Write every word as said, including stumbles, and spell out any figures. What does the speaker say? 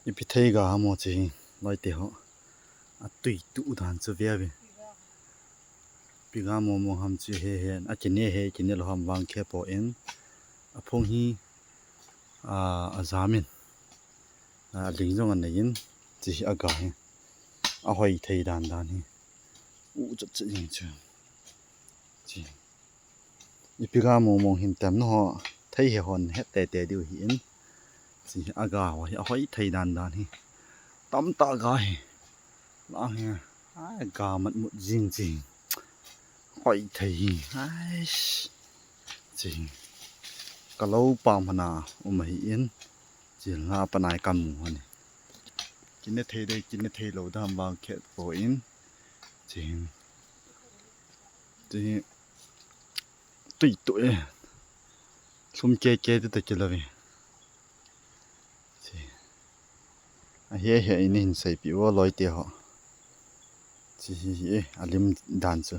Ipi thei ga ham o chi hi, loite ho. Atui tu dan chu ve ve. Ipi ga mong mong ham chi he he, akine he, kine lou ham vang khe poi. Aphung hi, a, ajamin. A, aling jong anei in, chi hi aga hi. Ahoi thei dan dan hi. U chat chat jing chu. Chi. Ipi ga mong mong hin tem no ho. Thei he hon het tete diu hi in. Chi aga ho hi ahoi thei dan dan hi. Tamtah ga hi. Lang hi. Ai ga mat mut jing chi. Hoi thei hi. Ai. Chi. Ka lou pam hana um hi in. Chi nga panai kamu hon. Kine thei dei, kine thei lou dam vang khe poi. Chi. Chi. Tui tu e. Lhum ke ke te te kilo ve. Chi. Ahi ahi in hin seipi o loite ho. Chi hi hi e, alim dan chu.